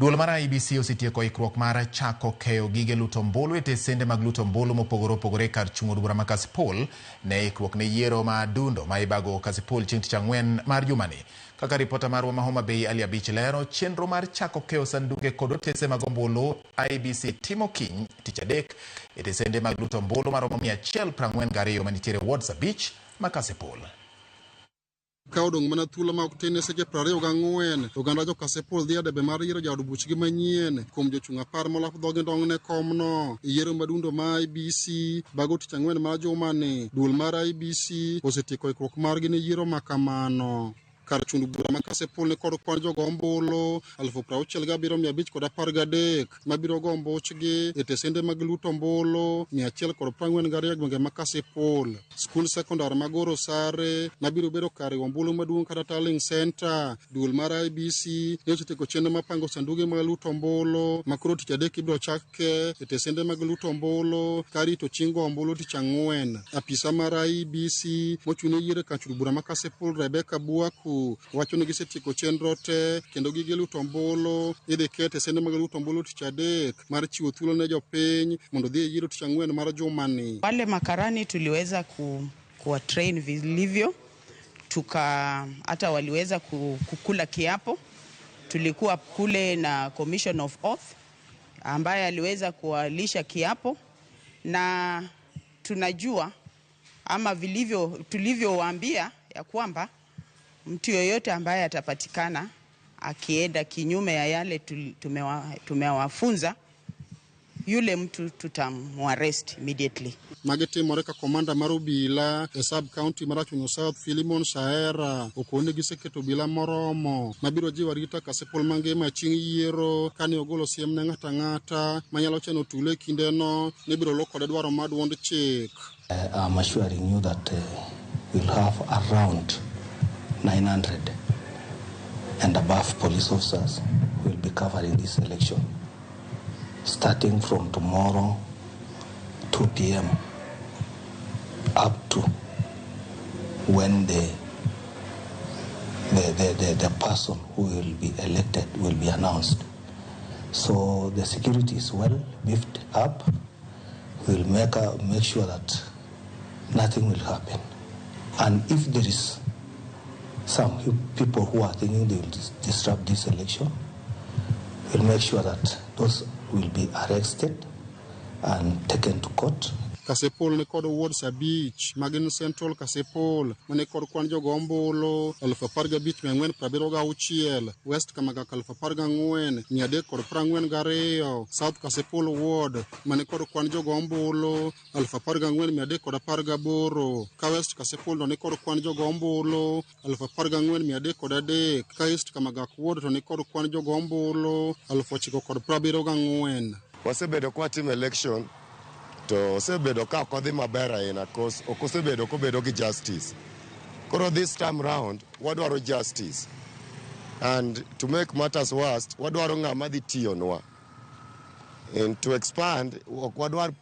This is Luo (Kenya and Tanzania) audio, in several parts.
Duol mar IEBC osetieko ikruok mar chako keyo gige luto ombulu e tesende mag luto ombulu mopogore opogore kar chung' od bura ma Kasipul ne ikruok ne yiero ma dundo ma ibago Kasipul chieng' tich ang'wen mar jumani. Kaka ripota marwa ma Homa Bay Ali Abich lero, chenro mar chako keyo sanduge kod otese mag ombulu IEBC timo kiny tich adek e tesende mag luto ombulu maromo 142 manitiere wards 5 ma Kasipul. Ka odong' mana thuolo ma ok tin ne seche 24, oganda jo Kasipul dhi e debe mar yiero jaod buchgi manyien kuom jochung' 10 molap dhogi ndong' ne komno. Yiero madundo ma IEBC bago tich ang'wen mar jumani, duol mar IEBC osetieko ikruok margi ne yiero ma kamano. Kar chund bura ma Kasipul ni kod kwan jogo ombulu 67,513 mabiro go ombuchgi e tesende mag luto ombulu 142 e gwenge ma Kasipul. Skul sekondar ma Goro Sare mabiro bedo kar riwo ombulu maduong' kata tallying center. Duol mar IEBC ne osetieko chenro mar pango sanduge mag luto ombulu ma koro tich adek ibiro chak ke e tesende mag luto ombulu ka rito chieng' go ombulu tich ang'wen. Apisa mar IEBC mochung' ne yiero e kar chund bura ma Kasipul Rebecca Buaku wacho ni gisetieko chenro te kendo gige luto ombulu idhi ket e tesende mag luto ombulu tich adek mar chiwo thuolo ne jopiny mondo odhi e yiero tich ang'wen mar jumani. Wale makarani tuliweza kuwa train vilivyo, tuka hata waliweza kukula kiapo. Tulikuwa kule na Commission of Oath ambaye aliweza kuwalisha kiapo, na tunajua ama vilivyo tulivyowaambia ya kwamba mtu yoyote ambaye atapatikana akienda kinyume ya yale tumewafunza, yule mtu tutamuarrest immediately. Magi timore ka komanda mar obila e sub county mar Rachuonyo South Philemon Saera okone giseketo obila moromo mabiro jiwo arita Kasipul mangima chieng' yiero kane ogolo siem ne ng'ato ang'ata manyalo chano tulo e kindeno ni ibiro luw kode dwaro mar duond chik. I'm assuring you that we'll have around 900 and above police officers who will be covering this election, starting from tomorrow 2 p.m. up to when the person who will be elected will be announced. So the security is well beefed up. We'll make sure that nothing will happen. And if there is some people who are thinking they will disrupt this election, we'll make sure that those will be arrested and taken to court. Kasipul ni kod wards 5 magin Central Kasipul mani kod kwan jogo ombulu 15,476, West Kamagak 14,342, South Kasipul ward mani kod kwan jogo ombulu 14,318, ka West Kasipul to ni kod kwan jogo ombulu 14,303, ka East Kamagak ward to ni kod kwan jogo ombulu 9,074. Wasebedo kwa timo election to osebedo ka ok odhi maber ahinya cause ok osebedo kobedo gi justice. Koro this time round wadwaro justice, and to make matters worse wadwaro ng'ama dhi tiyonwa. And to expand, ok wadwar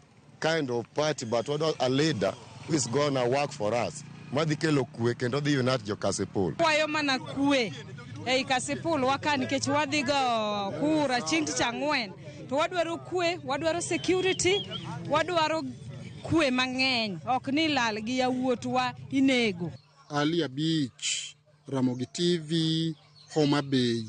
kind of party but wadwaro a leader who is gonna work for us madhi kelo kwe kendo dhi unite jo Kasipul. Kwayo mana kwe ei Kasipul waka nikech wadhi go kura chieng' tich ang'wen. To wadwaro kwe, wadwaro security, wadwaro kwe mang'eny, ok ni lal gi yawuotwa inego. Ali Abich, Ramogi TV, Homa Bay.